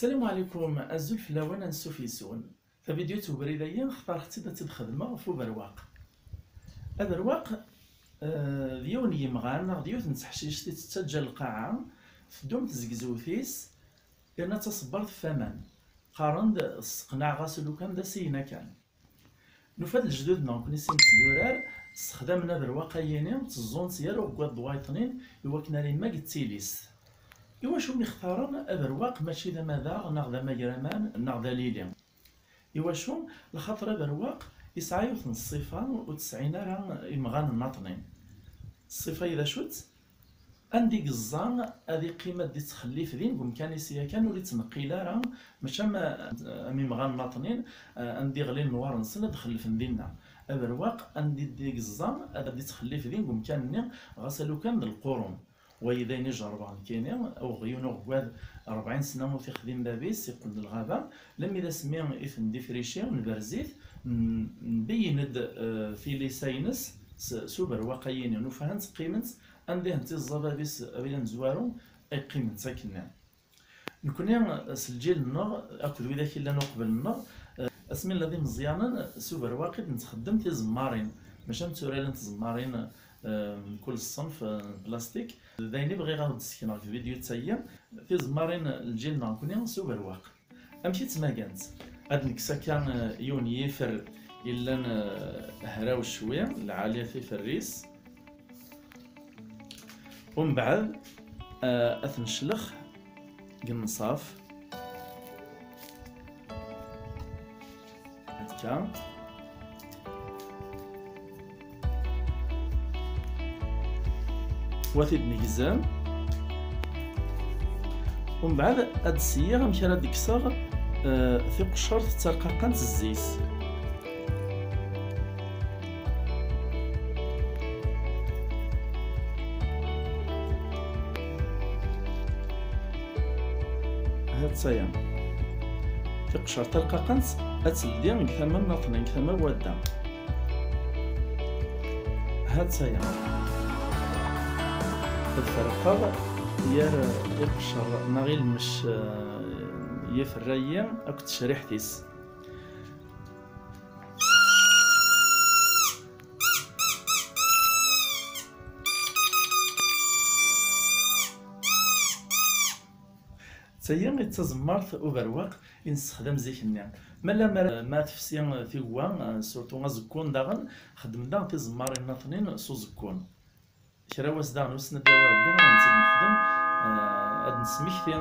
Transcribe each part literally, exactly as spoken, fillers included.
Salam ɛlikum, azul fell-awen, ansuf yes-wen. Tavidyut n ubrid-agi xtareɣ-tt-id ad tt-id-xedmeɣ ɣef uberwaq. Aberwaq, eh, d yiwen n yimɣan neɣ d yiwet n teḥcict i tettaǧǧa lqaɛa, teddum tezgzewt-is, yerna d taṣebbart ɣef waman. Qqaren-d tesseqnaɛ ɣas lukan d asigna kan. Nufa-d lejdud-nneɣ nekkni sin n tdurar ssexdamen aberwaq-ayini, tteẓẓun-t gar uɣeggaḍ d wayeṭnin i wakken ara immag d tilist. Iwacu mi xtaren aberwaq mačči d amadaɣ neɣ d amagraman neɣ d alili? Iwacu? Lxaṭer aberwaq yesɛa yiwet n ṣṣifa ur tt-sɛin ara imɣan nnaṭnin. Ṣṣifa-yi d acu-tt? Anda i yeẓẓa ad iqqim ad d-ittxellif din deg umkan-is yakan, ur ittneqqil ara, mačči am, am imɣan nnaṭnin, eh, anda i ɣlin nnwar-nsen ad xellfen dinna. Aberwaq, anda i d-, i yeẓẓa ad d-ittxellif din deg umkan-nni, ɣas alukan d lqurum. Wayi d ayen i jerrbeɣ nekkini, uɣyun uɣeggad rebɛin sna ur t-ixdim bab-is, iqqel d lɣaba, lemmi d asmi i ten-difrici, nberz-it, n-, nbeyyen-d, eh, tilisa-ines s, s uberwaq-ayini, nufa-hent qqiment, anda i hent-iẓẓa bab-is abrid amezwaru, i qqiment akkenni. Nekni, s lǧil-nneɣ, akked widak i llan uqbel-nneɣ, eh, asmi nella d imeẓyanen, s uberwaq i d-nettxeddem tiẓemmarin, mačči am tura llant tẓemmarin, eh, mkul ṣṣenf, eh, n plastik. D ayen i bɣiɣ ad d-ssekneɣ deg tvidyut-agi, tiẓemmarin n lǧil-nneɣ nekni s uberwaq. Amek i ttmagant? Ad nekkes akka, eh, yiwen n yifer yellan, eh, hraw cwi, lɛali tiferr-is. Umbeɛd, eh, ad t-neclex deg nnṣaf. Akka. Wa t-id-negzem. Umbeɛd ad d-seyyiɣ amek ara d-kkseɣ, eh, tiqeccert d tarqaqant n zzit. Ha-tt-aya. Tiqecert tarqaqent ad teldi deg tama n Naṭnin, deg tama n wadda. Ha-tt-aya. Ad ferqeɣ yar iqeccer neɣ ilmec, eh, yiferrayi akked tecriḥt-is. D tagi i d tazemmart uberwaq i nessexdam zik-nni. Ma lemmer ma tefsi tigwa, surtout aẓekkun daɣen, xeddmen daɣen tizemmarin nnaṭnin s uẓekkun. Kra wass daɣen, wissen ad d-yawi Rebbi, ad tent-id-nexdem, eh, ad d-nesmekti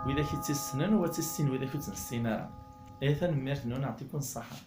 widak i tt-issnen, u ad tt-issin widak ur tt-nessin ara. Ay tanemmirt-nwen, yeɛṭikum ṣṣaḥa.